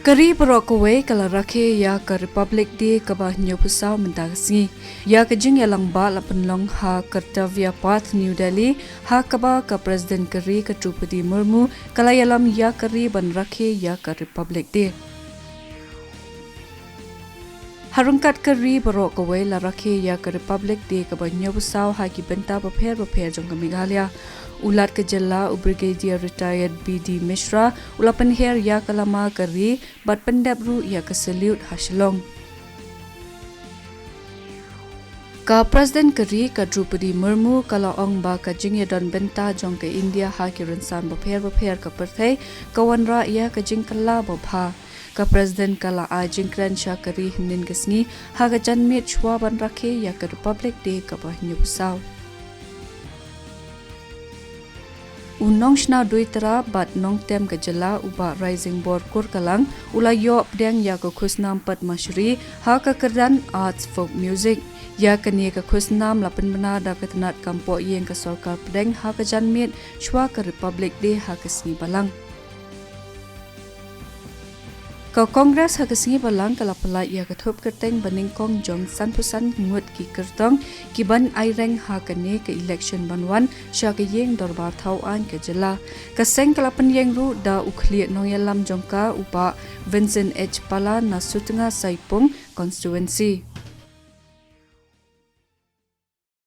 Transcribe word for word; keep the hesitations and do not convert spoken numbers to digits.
Ka ri baroh kawei ka la rakhe ïa ka Republic Day kaba hynñiewphew saw mynta ka sngi. Ïa ka jingïalang ba la pynlong ha Kartavya Path, New Delhi, ha kaba ka President ka ri ka Droupadi Murmu ka la ïalam ïa ka ri ban rakhe ïa ka Republic Day. Ha ryngkat ka ri baroh kawei la rakhe ïa ka Republic Day kaba hynñiewphew saw ha ki bynta bapher bapher jong ka Meghalaya. U Lat ka jylla, u Brigadier Retired B D Mishra, u la pynher ïa ka lama ka ri bad pyndep ruh ïa ka salute ha Shillong. Ka President ka ri ka Droupadi Murmu ka la ong ba ka jingïadon bynta jong ka India ha ki rynsan bapher bapher ka pyrthei ka wanrah ïa ka jingkylla babha. Ka President ka la ai jingkren sha ka ri hynnin ka sngi ha ka janmiet shuwa ban rakhe ïa ka Republic Day kaba hynñiewphew saw. U Nongshna Duitara bad Nongtem ka jylla, u Bah Rising Bor Kurkalang, u la ïoh pdeng ïa ka khusnam Padma Shri ha ka kyrdan Arts Folk Music. Ïa kane ka khusnam la pynbna da ka tnat kam pohïing ka sorkar pdeng ha ka janmiet shuwa ka Republic Day ha ka sngi Balang. Ka Congress ha ka sngi Balang ka la pyllait ïa ka thup kyrteng banyngkong jong sanphew san ngut ki kyrtong ki ban aireng ha kane ka election ban wan sha ka ïing dorbar thaw aiñ ka jylla. Ka seng ka la pynïeng ruh da u khlieh nongïalam jong ka, u Bah Vincent H Pala na Sutnga Saipung constituency.